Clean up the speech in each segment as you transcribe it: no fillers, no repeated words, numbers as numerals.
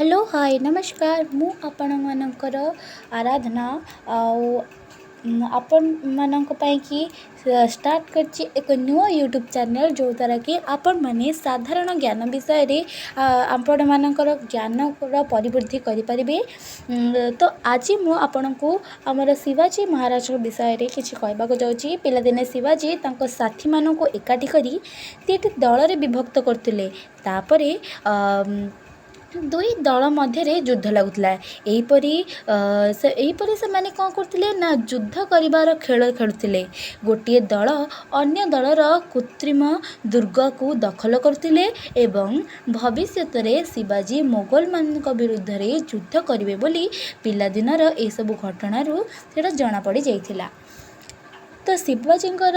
Hello, ହାଏ, ନମସ୍କାର। ମୁଁ ଆପଣମାନଙ୍କର ଆରାଧନା ଆଉ ଆପଣମାନଙ୍କ ପାଇଁକି ଷ୍ଟାର୍ଟ କରିଛି ଏକ ନୂଆ ୟୁଟ୍ୟୁବ୍ ଚ୍ୟାନେଲ୍, ଯେଉଁଦ୍ୱାରା କି ଆପଣମାନେ ସାଧାରଣ ଜ୍ଞାନ ବିଷୟରେ ଆପଣମାନଙ୍କର ଜ୍ଞାନର ପରିବୃଦ୍ଧି କରିପାରିବେ। ତ ଆଜି ମୁଁ ଆପଣଙ୍କୁ ଆମର ଶିବାଜୀ ମହାରାଜଙ୍କ ବିଷୟରେ କିଛି କହିବାକୁ ଯାଉଛି। ପିଲାଦିନେ ଶିବାଜୀ ତାଙ୍କ ସାଥିମାନଙ୍କୁ ଏକାଠି କରି ଦୁଇଟି ଦଳରେ ବିଭକ୍ତ କରୁଥିଲେ। ତାପରେ ଦୁଇ ଦଳ ମଧ୍ୟରେ ଯୁଦ୍ଧ ଲାଗୁଥିଲା। ଏହିପରି ସେମାନେ କ'ଣ କରୁଥିଲେ ନା ଯୁଦ୍ଧ କରିବାର ଖେଳ ଖେଳୁଥିଲେ। ଗୋଟିଏ ଦଳ ଅନ୍ୟ ଦଳର କୃତ୍ରିମ ଦୁର୍ଗକୁ ଦଖଲ କରୁଥିଲେ ଏବଂ ଭବିଷ୍ୟତରେ ଶିବାଜୀ ମୋଗଲମାନଙ୍କ ବିରୁଦ୍ଧରେ ଯୁଦ୍ଧ କରିବେ ବୋଲି ପିଲାଦିନର ଏସବୁ ଘଟଣାରୁ ସେଇଟା ଜଣାପଡ଼ି ଯାଇଥିଲା। ତ ଶିବାଜୀଙ୍କର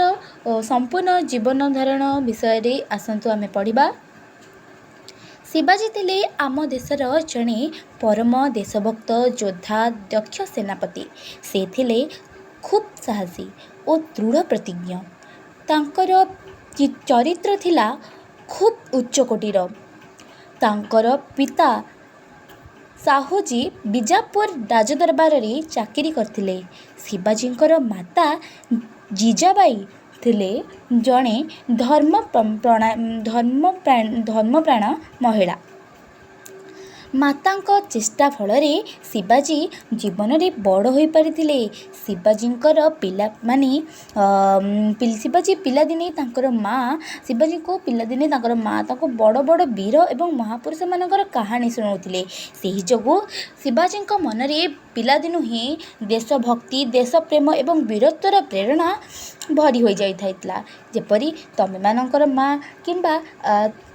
ସମ୍ପୂର୍ଣ୍ଣ ଜୀବନ ଧାରଣ ବିଷୟରେ ଆସନ୍ତୁ ଆମେ ପଢ଼ିବା। ଶିବାଜୀ ଥିଲେ ଆମ ଦେଶର ଜଣେ ପରମ ଦେଶଭକ୍ତ, ଯୋଦ୍ଧା, ଦକ୍ଷ ସେନାପତି। ସେ ଥିଲେ ଖୁବ୍ ସାହସୀ ଓ ଦୃଢ଼ ପ୍ରତିଜ୍ଞ। ତାଙ୍କର ଚରିତ୍ର ଥିଲା ଖୁବ୍ ଉଚ୍ଚକୋଟୀର। ତାଙ୍କର ପିତା ସାହୁଜୀ ବିଜାପୁର ରାଜଦରବାରରେ ଚାକିରି କରିଥିଲେ। ଶିବାଜୀଙ୍କର ମାତା ଜିଜାବାଇ ଥିଲେ ଜଣେ ଧର୍ମପ୍ରାଣ ମହିଳା। ମାତାଙ୍କ ଚେଷ୍ଟା ଫଳରେ ଶିବାଜୀ ଜୀବନରେ ବଡ଼ ହୋଇପାରିଥିଲେ। ଶିବାଜୀଙ୍କର ପିଲାମାନେ ଶିବାଜୀ ପିଲାଦିନେ ତାଙ୍କର ମା' ଶିବାଜୀଙ୍କୁ ପିଲାଦିନେ ତାଙ୍କର ମା' ତାଙ୍କୁ ବଡ଼ ବଡ଼ ବୀର ଏବଂ ମହାପୁରୁଷମାନଙ୍କର କାହାଣୀ ଶୁଣାଉଥିଲେ। ସେହି ଯୋଗୁଁ ଶିବାଜୀଙ୍କ ମନରେ ପିଲାଦିନୁ ହିଁ ଦେଶଭକ୍ତି, ଦେଶପ୍ରେମ ଏବଂ ବୀରତ୍ୱର ପ୍ରେରଣା ଭରି ହୋଇଯାଇଥିଲା। ଯେପରି ତମେମାନଙ୍କର ମା' କିମ୍ବା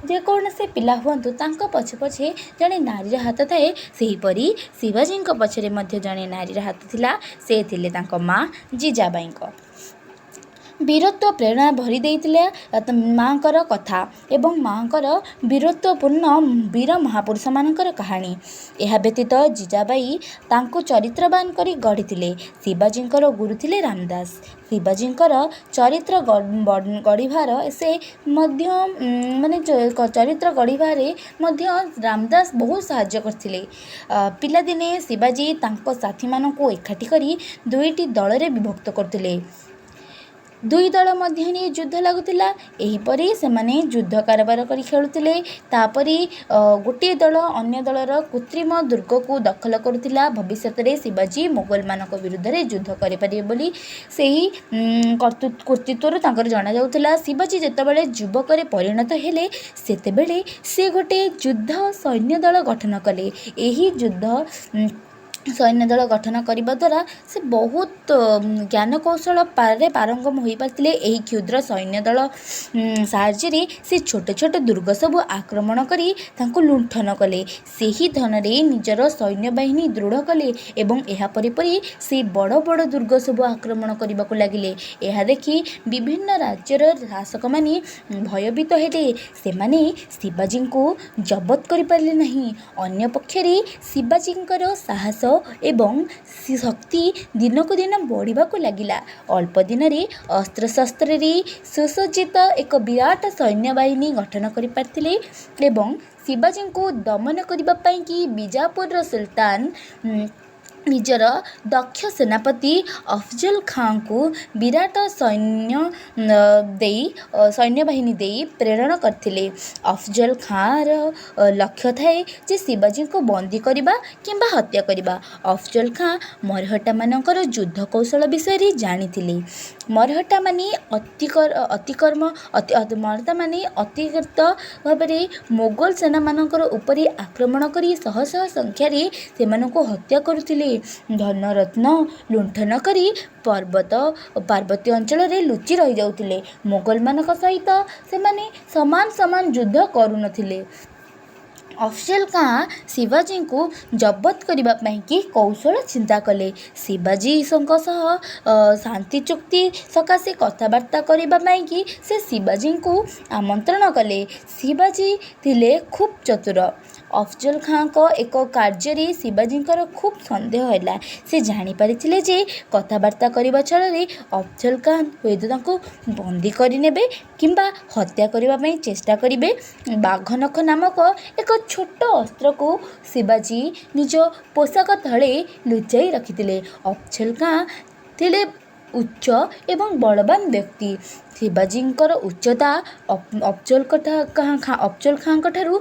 ଯେକୌଣସି ପିଲା ହୁଅନ୍ତୁ, ତାଙ୍କ ପଛେ ପଛେ ଜଣେ ନାରୀର ହାତ ଥାଏ, ସେହିପରି ଶିବାଜୀଙ୍କ ପଛରେ ମଧ୍ୟ ଜଣେ ନାରୀର ହାତ ଥିଲା। ସେ ଥିଲେ ତାଙ୍କ ମା' ଜିଜାବାଇଙ୍କ। ବୀରତ୍ୱ ପ୍ରେରଣା ଭରି ଦେଇଥିଲେ ମାଆଙ୍କର କଥା ଏବଂ ମାଆଙ୍କର ବୀରତ୍ୱପୂର୍ଣ୍ଣ ବୀର ମହାପୁରୁଷମାନଙ୍କର କାହାଣୀ। ଏହା ବ୍ୟତୀତ ଜିଜାବାଇ ତାଙ୍କୁ ଚରିତ୍ରବାନ କରି ଗଢ଼ିଥିଲେ। ଶିବାଜୀଙ୍କର ଗୁରୁ ଥିଲେ ରାମଦାସ। ଶିବାଜୀଙ୍କର ଚରିତ୍ର ଗଢ଼ିବାର ସେ ମଧ୍ୟ ମାନେ ଚରିତ୍ର ଗଢ଼ିବାରେ ମଧ୍ୟ ରାମଦାସ ବହୁତ ସାହାଯ୍ୟ କରିଥିଲେ। ପିଲାଦିନେ ଶିବାଜୀ ତାଙ୍କ ସାଥିମାନଙ୍କୁ ଏକାଠି କରି ଦୁଇଟି ଦଳରେ ବିଭକ୍ତ କରୁଥିଲେ। ଦୁଇ ଦଳ ମଧ୍ୟରେ ଯୁଦ୍ଧ ଲାଗୁଥିଲା। ଏହିପରି ସେମାନେ ଯୁଦ୍ଧ କାରବାର କରି ଖେଳୁଥିଲେ। ତାପରେ ଗୋଟିଏ ଦଳ ଅନ୍ୟ ଦଳର କୃତ୍ରିମ ଦୁର୍ଗକୁ ଦଖଲ କରୁଥିଲା। ଭବିଷ୍ୟତରେ ଶିବାଜୀ ମୋଗଲମାନଙ୍କ ବିରୁଦ୍ଧରେ ଯୁଦ୍ଧ କରିପାରିବେ ବୋଲି ସେହି କୃତିତ୍ୱରୁ ତାଙ୍କର ଜଣାଯାଉଥିଲା। ଶିବାଜୀ ଯେତେବେଳେ ଯୁବକରେ ପରିଣତ ହେଲେ, ସେତେବେଳେ ସେ ଗୋଟେ ଯୁଦ୍ଧ ସୈନ୍ୟ ଦଳ ଗଠନ କଲେ। ଏହି ଯୁଦ୍ଧ ସୈନ୍ୟ ଦଳ ଗଠନ କରିବା ଦ୍ୱାରା ସେ ବହୁତ ଜ୍ଞାନକୌଶଳରେ ପାରଙ୍ଗମ ହୋଇପାରିଥିଲେ। ଏହି କ୍ଷୁଦ୍ର ସୈନ୍ୟ ଦଳ ସାହାଯ୍ୟରେ ସେ ଛୋଟ ଛୋଟ ଦୁର୍ଗ ସବୁ ଆକ୍ରମଣ କରି ତାଙ୍କୁ ଲୁଣ୍ଠନ କଲେ। ସେହି ଧନରେ ନିଜର ସୈନ୍ୟବାହିନୀ ଦୃଢ଼ କଲେ ଏବଂ ଏହା ପରେ ପରେ ସେ ବଡ଼ ବଡ଼ ଦୁର୍ଗ ସବୁ ଆକ୍ରମଣ କରିବାକୁ ଲାଗିଲେ। ଏହା ଦେଖି ବିଭିନ୍ନ ରାଜ୍ୟର ଶାସକମାନେ ଭୟଭୀତ ହେଲେ। ସେମାନେ ଶିବାଜୀଙ୍କୁ ଜବତ କରିପାରିଲେ ନାହିଁ। ଅନ୍ୟ ପକ୍ଷରେ ଶିବାଜୀଙ୍କର ସାହସ ଏବଂ ଶକ୍ତି ଦିନକୁ ଦିନ ବଢ଼ିବାକୁ ଲାଗିଲା। ଅଳ୍ପ ଦିନରେ ଅସ୍ତ୍ରଶସ୍ତ୍ରରେ ସୁସଜ୍ଜିତ ଏକ ବିରାଟ ସୈନ୍ୟବାହିନୀ ଗଠନ କରିପାରିଥିଲେ ଏବଂ ଶିବାଜୀଙ୍କୁ ଦମନ କରିବା ପାଇଁକି ବିଜାପୁରର ସୁଲତାନ ନିଜର ଦକ୍ଷ ସେନାପତି ଅଫଜଲ ଖାଁଙ୍କୁ ବିରାଟ ସୈନ୍ୟ ଦେଇ, ସୈନ୍ୟବାହିନୀ ଦେଇ ପ୍ରେରଣ କରିଥିଲେ। ଅଫଜଲ ଖାଁର ଲକ୍ଷ୍ୟ ଥାଏ ଯେ ଶିବାଜୀଙ୍କୁ ବନ୍ଦୀ କରିବା କିମ୍ବା ହତ୍ୟା କରିବା। ଅଫଜଲ ଖାଁ ମରହଟ୍ଟାମାନଙ୍କର ଯୁଦ୍ଧ କୌଶଳ ବିଷୟରେ ଜାଣିଥିଲେ। ମରହଟ୍ଟାମାନେ ମରହଟ୍ଟାମାନେ ଅତିରିକ୍ତ ଭାବରେ ମୋଗଲ ସେନାମାନଙ୍କର ଉପରେ ଆକ୍ରମଣ କରି ଶହ ଶହ ସଂଖ୍ୟାରେ ସେମାନଙ୍କୁ ହତ୍ୟା କରୁଥିଲେ। ଧନରତ୍ନ ଲୁଣ୍ଠନ କରି ପାର୍ବତ୍ୟ ଅଞ୍ଚଳରେ ଲୁଚି ରହିଯାଉଥିଲେ। ମୋଗଲମାନଙ୍କ ସହିତ ସେମାନେ ସମାନ ସମାନ ଯୁଦ୍ଧ କରୁନଥିଲେ। ଅଫଜଲ ଖାଁ ଶିବାଜୀଙ୍କୁ ଜବତ କରିବା ପାଇଁକି କୌଶଳ ଚିନ୍ତା କଲେ। ଶିବାଜୀଙ୍କ ସହ ଶାନ୍ତି ଚୁକ୍ତି ସକାଶେ କଥାବାର୍ତ୍ତା କରିବା ପାଇଁକି ସେ ଶିବାଜୀଙ୍କୁ ଆମନ୍ତ୍ରଣ କଲେ। ଶିବାଜୀ ଥିଲେ ଖୁବ୍ ଚତୁର। ଅଫଜଲ ଖାଁଙ୍କ ଏକ କାର୍ଯ୍ୟରେ ଶିବାଜୀଙ୍କର ଖୁବ୍ ସନ୍ଦେହ ହେଲା। ସେ ଜାଣିପାରିଥିଲେ ଯେ କଥାବାର୍ତ୍ତା କରିବା ଛଳରେ ଅଫଜଲ ଖାଁ ହୁଏତ ତାଙ୍କୁ ବନ୍ଦୀ କରିନେବେ କିମ୍ବା ହତ୍ୟା କରିବା ପାଇଁ ଚେଷ୍ଟା କରିବେ। ବାଘନଖ ନାମକ ଏକ ଛୋଟ ଅସ୍ତ୍ରକୁ ଶିବାଜୀ ନିଜ ପୋଷାକ ତଳେ ଲୁଚାଇ ରଖିଥିଲେ। ଅଫଜଲ ଖାଁ ଥିଲେ ଉଚ୍ଚ ଏବଂ ବଳବାନ ବ୍ୟକ୍ତି। ଶିବାଜୀଙ୍କର ଉଚ୍ଚତା ଅଫଜଲ ଖାଁଙ୍କଠାରୁ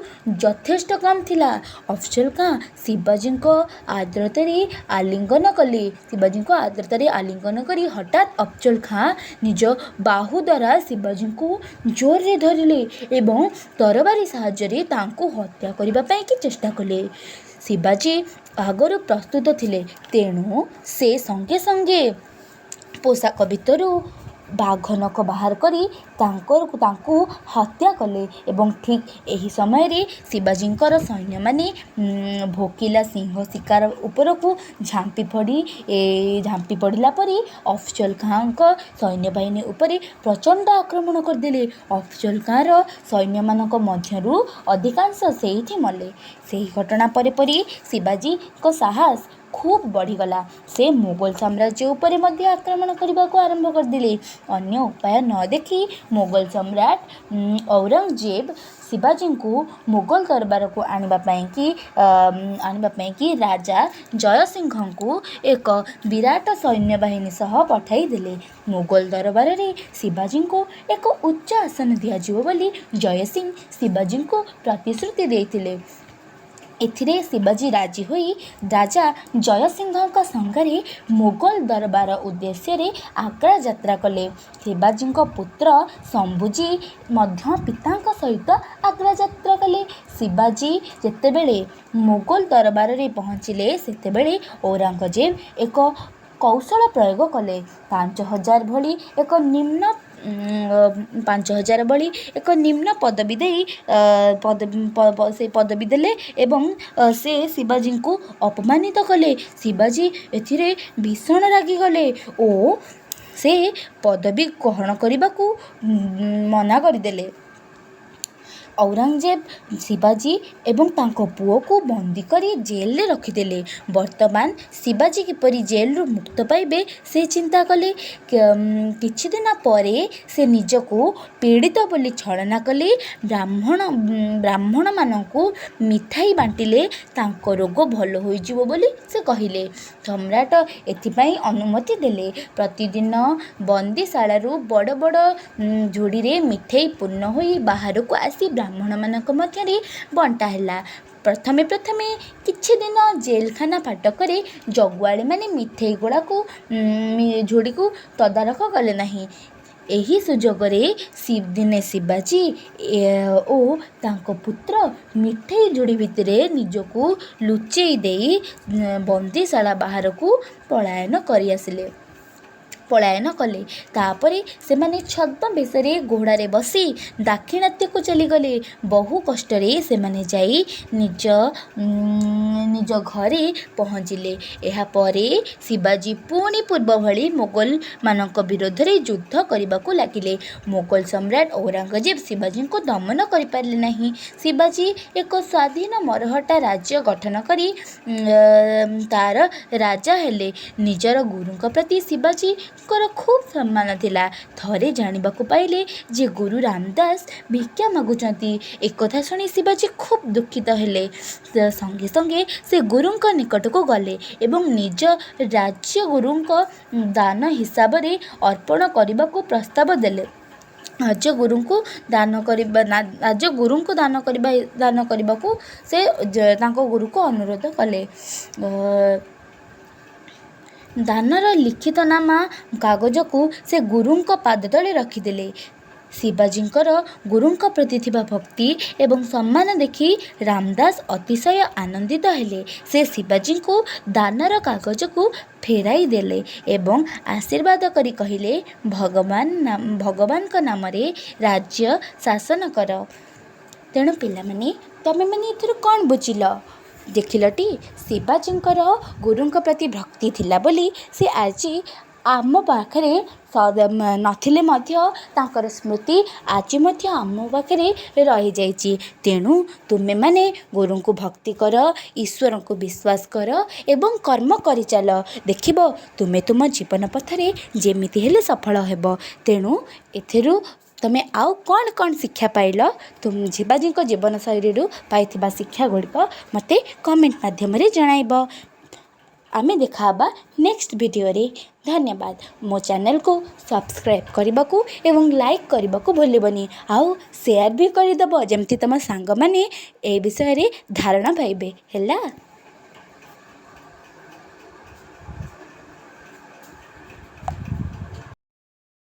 ଯଥେଷ୍ଟ କମ୍ ଥିଲା। ଅଫଜଲ ଖାଁ ଶିବାଜୀଙ୍କ ଆର୍ଦ୍ରତାରେ ଆଲିଙ୍ଗନ କଲେ। ଶିବାଜୀଙ୍କୁ ଆର୍ଦ୍ରତାରେ ଆଲିଙ୍ଗନ କରି ହଠାତ୍ ଅଫଜଲ ଖାଁ ନିଜ ବାହୁ ଦ୍ୱାରା ଶିବାଜୀଙ୍କୁ ଜୋରରେ ଧରିଲେ ଏବଂ ତରବାରୀ ସାହାଯ୍ୟରେ ତାଙ୍କୁ ହତ୍ୟା କରିବା ପାଇଁକି ଚେଷ୍ଟା କଲେ। ଶିବାଜୀ ଆଗରୁ ପ୍ରସ୍ତୁତ ଥିଲେ, ତେଣୁ ସେ ସଙ୍ଗେ ସଙ୍ଗେ ପୋଷାକ ଭିତରୁ ବାଘ ନଖ ବାହାର କରି ତାଙ୍କୁ ହତ୍ୟା କଲେ ଏବଂ ଠିକ୍ ଏହି ସମୟରେ ଶିବାଜୀଙ୍କର ସୈନ୍ୟମାନେ ଭୋକିଲା ସିଂହ ଶିକାର ଉପରକୁ ଝାମ୍ପି ପଡ଼ିଲା ପରି ଅଫଜଲ ଖାଁଙ୍କ ସୈନ୍ୟବାହିନୀ ଉପରେ ପ୍ରଚଣ୍ଡ ଆକ୍ରମଣ କରିଦେଲେ। ଅଫଜଲ ଖାଁର ସୈନ୍ୟମାନଙ୍କ ମଧ୍ୟରୁ ଅଧିକାଂଶ ସେଇଠି ମଲେ। ସେହି ଘଟଣା ପରେ ପରେ ଶିବାଜୀଙ୍କ ସାହସ ଖୁବ୍ ବଢ଼ିଗଲା। ସେ ମୋଗଲ ସାମ୍ରାଜ୍ୟ ଉପରେ ମଧ୍ୟ ଆକ୍ରମଣ କରିବାକୁ ଆରମ୍ଭ କରିଦେଲେ। ଅନ୍ୟ ଉପାୟ ନ ଦେଖି ମୋଗଲ ସମ୍ରାଟ ଔରଙ୍ଗଜେବ ଶିବାଜୀଙ୍କୁ ମୋଗଲ ଦରବାରକୁ ଆଣିବା ପାଇଁକି ରାଜା ଜୟସିଂହଙ୍କୁ ଏକ ବିରାଟ ସୈନ୍ୟବାହିନୀ ସହ ପଠାଇଦେଲେ। ମୋଗଲ ଦରବାରରେ ଶିବାଜୀଙ୍କୁ ଏକ ଉଚ୍ଚ ଆସନ ଦିଆଯିବ ବୋଲି ଜୟସିଂହ ଶିବାଜୀଙ୍କୁ ପ୍ରତିଶ୍ରୁତି ଦେଇଥିଲେ। ଏଥିରେ ଶିବାଜୀ ରାଜି ହୋଇ ରାଜା ଜୟସିଂହଙ୍କ ସଙ୍ଗରେ ମୋଗଲ ଦରବାର ଉଦ୍ଦେଶ୍ୟରେ ଆଗ୍ରା ଯାତ୍ରା କଲେ। ଶିବାଜୀଙ୍କ ପୁତ୍ର ସମ୍ଭୁଜୀ ମଧ୍ୟ ପିତାଙ୍କ ସହିତ ଆଗ୍ରା ଯାତ୍ରା କଲେ। ଶିବାଜୀ ଯେତେବେଳେ ମୋଗଲ ଦରବାରରେ ପହଞ୍ଚିଲେ, ସେତେବେଳେ ଔରଙ୍ଗଜେବ ଏକ କୌଶଳ ପ୍ରୟୋଗ କଲେ। 5,000 ଭଳି ଏକ ନିମ୍ନ ପଦବୀ ଦେଇ ସେ ପଦବୀ ଦେଲେ ଏବଂ ସେ ଶିବାଜୀଙ୍କୁ ଅପମାନିତ କଲେ। ଶିବାଜୀ ଏଥିରେ ଭୀଷଣ ରାଗିଗଲେ ଓ ସେ ପଦବୀ ଗ୍ରହଣ କରିବାକୁ ମନା କରିଦେଲେ। ଔରଙ୍ଗଜେବ ଶିବାଜୀ ଏବଂ ତାଙ୍କ ପୁଅକୁ ବନ୍ଦୀ କରି ଜେଲରେ ରଖିଦେଲେ। ବର୍ତ୍ତମାନ ଶିବାଜୀ କିପରି ଜେଲରୁ ମୁକ୍ତ ପାଇବେ, ସେ ଚିନ୍ତା କଲେ। କିଛିଦିନ ପରେ ସେ ନିଜକୁ ପୀଡ଼ିତ ବୋଲି ଛଳନା କଲେ। ବ୍ରାହ୍ମଣମାନଙ୍କୁ ମିଠାଇ ବାଣ୍ଟିଲେ ତାଙ୍କ ରୋଗ ଭଲ ହୋଇଯିବ ବୋଲି ସେ କହିଲେ। ସମ୍ରାଟ ଏଥିପାଇଁ ଅନୁମତି ଦେଲେ। ପ୍ରତିଦିନ ବନ୍ଦୀଶାଳାରୁ ବଡ଼ ବଡ଼ ଝୁଡ଼ିରେ ମିଠେଇ ପୂର୍ଣ୍ଣ ହୋଇ ବାହାରକୁ ଆସି ବ୍ରାହ୍ମଣମାନଙ୍କ ମଧ୍ୟରେ ବଣ୍ଟା ହେଲା। ପ୍ରଥମେ ପ୍ରଥମେ କିଛିଦିନ ଜେଲଖାନା ଫାଟକରେ ଜଗୁଆଳିମାନେ ମିଠେଇ ଝୁଡ଼ିକୁ ତଦାରଖ କଲେ ନାହିଁ। ଏହି ସୁଯୋଗରେ ଦିନେ ଶିବାଜୀ ଓ ତାଙ୍କ ପୁତ୍ର ମିଠେଇ ଝୁଡ଼ି ଭିତରେ ନିଜକୁ ଲୁଚେଇ ଦେଇ ବନ୍ଦୀଶାଳା ବାହାରକୁ ପଳାୟନ କଲେ। ତାପରେ ସେମାନେ ଛଦ୍ମବେଶରେ ଘୋଡ଼ାରେ ବସି ଦାକ୍ଷିଣାତ୍ୟକୁ ଚାଲିଗଲେ। ବହୁ କଷ୍ଟରେ ସେମାନେ ଯାଇ ନିଜ ନିଜ ଘରେ ପହଞ୍ଚିଲେ। ଏହାପରେ ଶିବାଜୀ ପୁଣି ପୂର୍ବ ଭଳି ମୋଗଲମାନଙ୍କ ବିରୋଧରେ ଯୁଦ୍ଧ କରିବାକୁ ଲାଗିଲେ। ମୋଗଲ ସମ୍ରାଟ ଔରଙ୍ଗଜେବ ଶିବାଜୀଙ୍କୁ ଦମନ କରିପାରିଲେ ନାହିଁ। ଶିବାଜୀ ଏକ ସ୍ୱାଧୀନ ମରହଟ୍ଟା ରାଜ୍ୟ ଗଠନ କରି ତାର ରାଜା ହେଲେ। ନିଜର ଗୁରୁଙ୍କ ପ୍ରତି ଶିବାଜୀଙ୍କର ଖୁବ୍ ସମ୍ମାନ ଥିଲା। ଥରେ ଜାଣିବାକୁ ପାଇଲେ ଯେ ଗୁରୁ ରାମଦାସ ଭିକ୍ଷା ମାଗୁଛନ୍ତି। ଏକଥା ଶୁଣି ଶିବାଜୀ ଖୁବ୍ ଦୁଃଖିତ ହେଲେ। ସଙ୍ଗେ ସଙ୍ଗେ ସେ ଗୁରୁଙ୍କ ନିକଟକୁ ଗଲେ ଏବଂ ନିଜ ରାଜ୍ୟ ଗୁରୁଙ୍କ ଦାନ ହିସାବରେ ଅର୍ପଣ କରିବାକୁ ପ୍ରସ୍ତାବ ଦେଲେ। ରାଜ୍ୟ ଗୁରୁଙ୍କୁ ଦାନ କରିବାକୁ ସେ ତାଙ୍କ ଗୁରୁକୁ ଅନୁରୋଧ କଲେ। ଦାନର ଲିଖିତନାମା କାଗଜକୁ ସେ ଗୁରୁଙ୍କ ପାଦତଳେ ରଖିଦେଲେ। ଶିବାଜୀଙ୍କର ଗୁରୁଙ୍କ ପ୍ରତି ଥିବା ଭକ୍ତି ଏବଂ ସମ୍ମାନ ଦେଖି ରାମଦାସ ଅତିଶୟ ଆନନ୍ଦିତ ହେଲେ। ସେ ଶିବାଜୀଙ୍କୁ ଦାନର କାଗଜକୁ ଫେରାଇ ଦେଲେ ଏବଂ ଆଶୀର୍ବାଦ କରି କହିଲେ, "ଭଗବାନଙ୍କ ନାମରେ ରାଜ୍ୟ ଶାସନ କର।" ତେଣୁ ପିଲାମାନେ, ତମେମାନେ ଏଥିରୁ କ'ଣ ବୁଝିଲ? ଦେଖିଲଟି, ଶିବାଜୀଙ୍କର ଗୁରୁଙ୍କ ପ୍ରତି ଭକ୍ତି ଥିଲା ବୋଲି ସେ ଆଜି ଆମ ପାଖରେ ନଥିଲେ ମଧ୍ୟ ତାଙ୍କର ସ୍ମୃତି ଆଜି ମଧ୍ୟ ଆମ ପାଖରେ ରହିଯାଇଛି। ତେଣୁ ତୁମେମାନେ ଗୁରୁଙ୍କୁ ଭକ୍ତି କର, ଈଶ୍ୱରଙ୍କୁ ବିଶ୍ୱାସ କର ଏବଂ କର୍ମ କରିଚାଲ। ଦେଖିବ, ତୁମେ ତୁମ ଜୀବନ ପଥରେ ଯେମିତି ହେଲେ ସଫଳ ହେବ। ତେଣୁ ଏଥିରୁ ତୁମେ ଆଉ କ'ଣ କ'ଣ ଶିକ୍ଷା ପାଇଲ, ଶିବାଜୀଙ୍କ ଜୀବନଶୈଳୀରୁ ପାଇଥିବା ଶିକ୍ଷା ଗୁଡ଼ିକ ମୋତେ କମେଣ୍ଟ ମାଧ୍ୟମରେ ଜଣାଇବ। ଆମେ ଦେଖା ହେବା ନେକ୍ସଟ ଭିଡ଼ିଓରେ। ଧନ୍ୟବାଦ। ମୋ ଚ୍ୟାନେଲକୁ ସବସ୍କ୍ରାଇବ୍ କରିବାକୁ ଏବଂ ଲାଇକ୍ କରିବାକୁ ଭୁଲିବନି, ଆଉ ସେୟାର ବି କରିଦେବ, ଯେମିତି ତୁମ ସାଙ୍ଗମାନେ ଏ ବିଷୟରେ ଧାରଣା ପାଇବେ। ହେଲା।